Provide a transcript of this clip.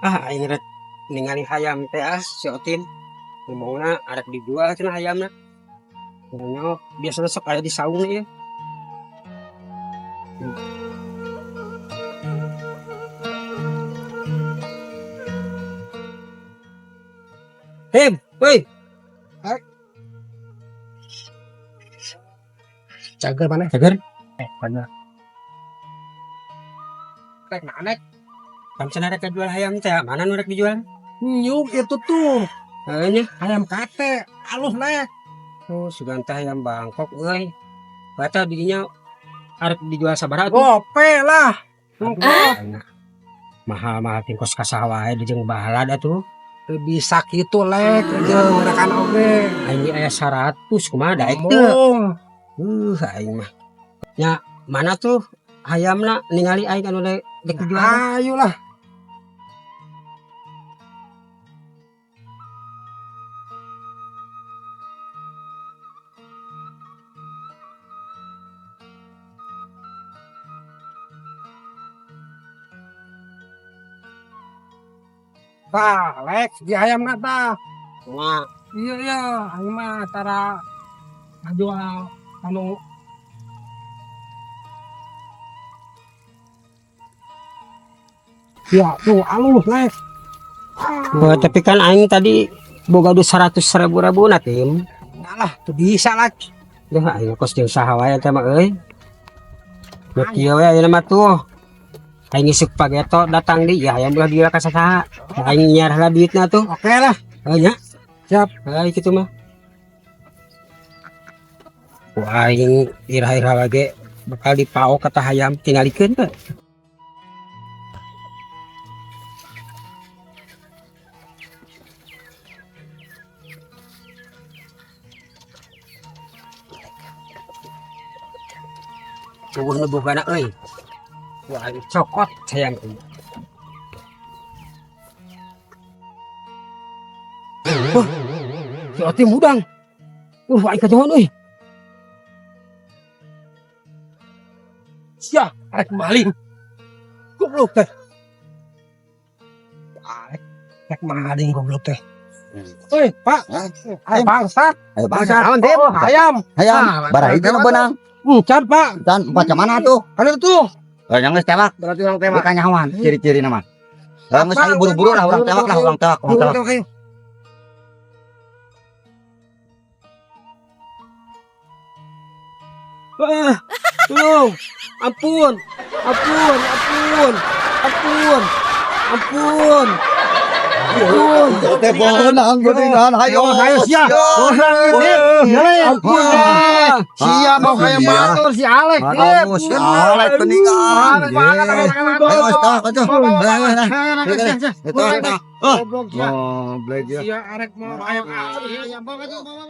Ah, aing rek ningali hayam teh, ah, si Otin. Ngomongna arek dijual cenah hayamna. Nya biasana sok aya di saung ieu. Him, woi. Cager mana? Cager. Eh, mana? Rek mana? Kam cenah rek jual hayam teh, mana nu rek dijual? Nyuk itu tuh. Heuh nya. Hayam kate, alus lek. Oh, sugan teh hayam Bangkok euy. Bata didinya arek dijual sabaraha tuh? Gope lah. Mahal-mahal tingkos ka saha wae jeung balad atuh. Teu bisa kitu lek, jeung rekan oge. Aing ge aya 100, kumaha daek teu? Ngomong. Aing mah. Nya, mana tuh hayamna, ningali aing anu dek dijual? Ayo lah. Tah, lek di hayamna tah. Kumaha? Iya iya, aing mah tara ngajual anu. Ya, tuh alus lek. Oh, tapi kan aing tadi boga duit 100 ribu ribu na tim. Enggak lah, tuh bisa lah. Duh, aing kos jeung saha wae teh mah euy. Nu kieu we ayeuna mah tuh. Aing isuk pageto datang di ya hayam ulah dijual ka saha. Aing nyiar heula duitna tuh. Oke lah. Heuh nya. Siap. Heuh kitu mah. Ku aing ira-ira ge bakal dipaok kata hayam tingalikeun teh. Tubuh nu bogana euy. Wah, aing cokot hayam euy. Wah, si Otim hudang. Aing kajauhan euy. Sia, arek maling. Goblok teh. Arek, arek maling goblok teh. Oi, Pak. Ayo bangsat. Ayo bangsat. Naon, Tim? Oh, hayam. Hayam, Ah, barang itu tewak benang. Can, Pak. Dan macam mana tuh? Kan itu tuh. Eh, yang geus tewak, Berarti orang tewak. bukan nyawan, ciri-ciri nama. Lah geus ayo buru-buru lah orang tewak lah, orang tewak, orang tewak. Tewak, ayo. Ah, tolong. Ampun. Ampun, ampun. Ampun. Ampun. Ampun. Teh beunang geuningan hayo. Ayo, sia. Ampun. Sia mau kayak batur si Alek. Aduh, si Alek geuningan. Ayo tah, atuh. Ayo, ayo, ayo. Itu tah. Goblok sia. Goblok ya. Sia arek mau ayam ayam bawa tuh bawa.